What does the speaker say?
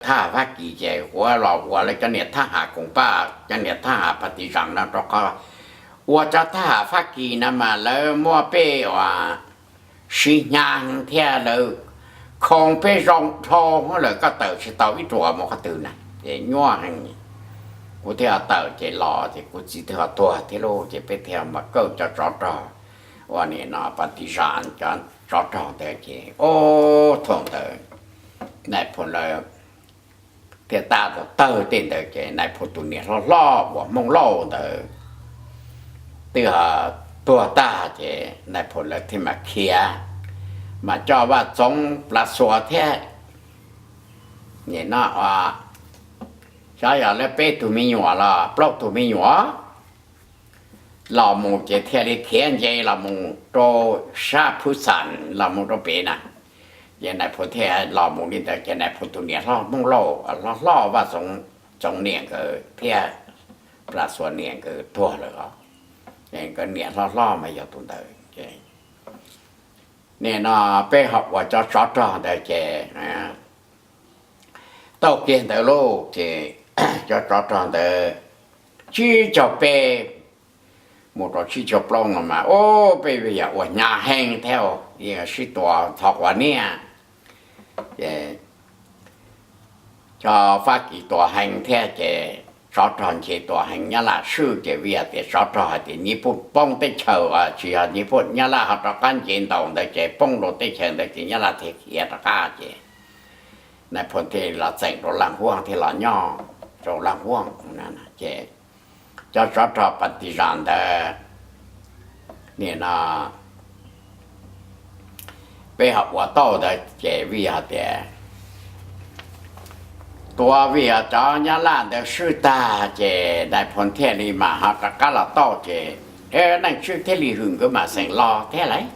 thab ham Fab Kis ces ua los ua lawv cov niam thab ham koom pab cov niam thab ham Pas Tis Zas no rau qhov ua cov thab ham Fab Kis no mas lawv muab peb uas sib hnyav thiab lawv khoo peb zoo dhau lawm, koj tawm tsis tau ib ruam mus qhov twg na, ces nyuaj heev. Kuv thiaj tawm ces los ces kuv txiv twb ho tuag thiab lauj, ces peb thiaj mas kaw cov tsov rog uas nim no Pas Tis Zas cov tsov rog ntawd ces, o, thaum ntawd nais phoo lawv thiaj tab tom tawg tej ntawd ces nais phoo tus niam hlob hlob uas Hmoob Lauj ntawd twb tuag tag ces nais phoo lawv thiaj mam khiav, mas coj Vaj Txoov Plas Xuas thiab, nim no, xyov yog lawv peb tug me nyuam los plaub tug me nyuam los mus ces thiaj li khiav nce los mus rau sab Phwv Xam los mus rau pem na. Ces nais phoo thiaj los mus li ntawd ces nais phoo tus niam hlob Hmoob Lauj, hlob hlob Vaj Txoov niam nkawd thiab Plas Xuas niam nkawd tuag lawm os. Ces nkawd niam hlob hlob mas yog tus ntawd. Nim no peb ho ua cov tsov rog ntawd ces tau kiag ntawd lauj, ces cov tsov rog ntawd tsib caug peb mus rau tsib caug plaub no mas, o, peb yam ua hnyav heev thiab, sib tua ntxhov quav niaj. Ces cov Fab Kis tua heev thiab ces tsov rog nce tua heev, Nyab Laj swb ces vim tias tsov rog hais tias Nyij Pooj poob teb chaws, tsis yog Nyij Pooj, Nyab Laj ho rov qab nce ntaus ntawd ces poob rau teb chaws ntawd ces Nyab Laj thiaj khiav rov qab ces nais phoo thiaj los txeem rau Laj Huaj thiaj los nyob rau Laj Huaj. Ces cov tsov rog Pas Tis Zas ntawd nim no peb ho ua tau ntawd ces vim yog tias tua vim yog cov Nyab Laj ntawd swb tag ces nais phoo thiaj li mam ho rov qab los tau ces Neej Tswb thiaj li hwm nkawd mam xeem los thiab lauj.